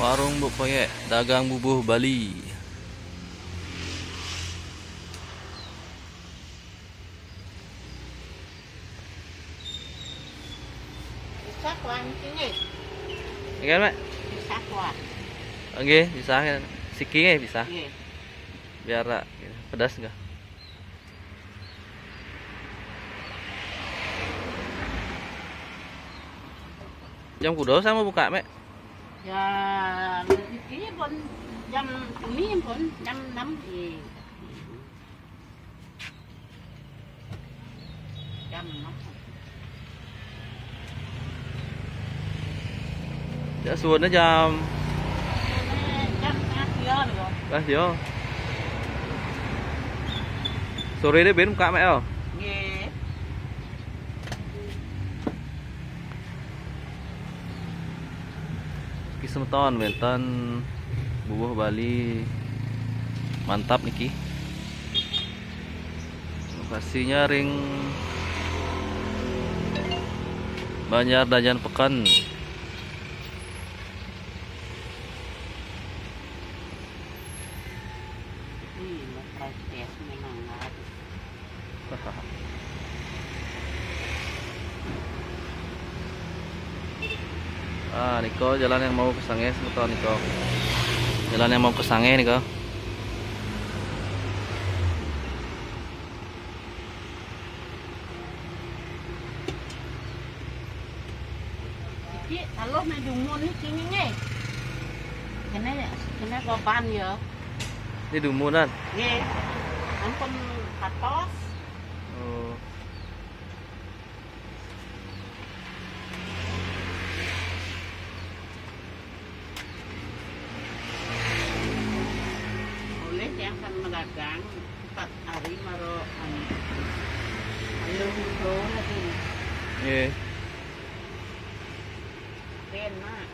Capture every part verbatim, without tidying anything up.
Warung Mbok Koyek, dagang bubuh Bali. Bisa kuah niki nggih? Nggih, Mak. Bisa kuah. Nggih, bisa. Siki nggih bisa. Nggih. Biar ra pedas nggih. Jam kudu sama buka, Mek? Jam iki pun jam ini pun jam enam iki. Jam enam. Ya, suwunnya jam. Jam setengah dua lho. Lah, yo. Sore ini ben buka, Mek, yo? Nggih. Iki semeton wénten bubuh Bali mantap niki. Lokasinya ring Banjar Dajan Peken. Ih, protes memang harus. Ah, niko jalan yang mau ke Sange, semeton niko. Jalan yang mau ke Sange niko. Iki aluh mek dumun iki nggih. Kene, kene kopan ya. Ini dumunan. Nggih. Ampun patos. Oh. Boleh yang kan melagang empat hari maro anu. Ayo ngobrol lagi. Nggih. Enak.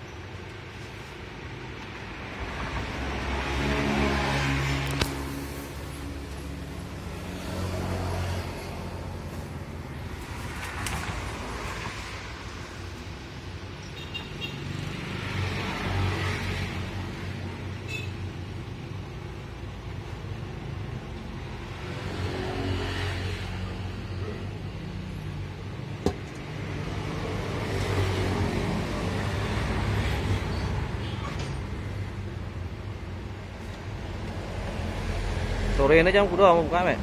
Sore ini jam kudu mau buka, Mek?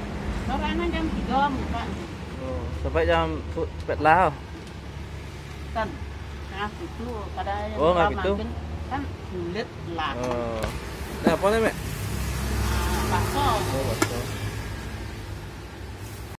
Sore ini jam tiga buka. Oh, sampai jam su-, sampai lah. Kan, nah, itu pada yang Oh, nggak gitu. Makin kan sulit lah. Oh. Nah, apa nih, Mek? Nah, bakso. Oh, bakso.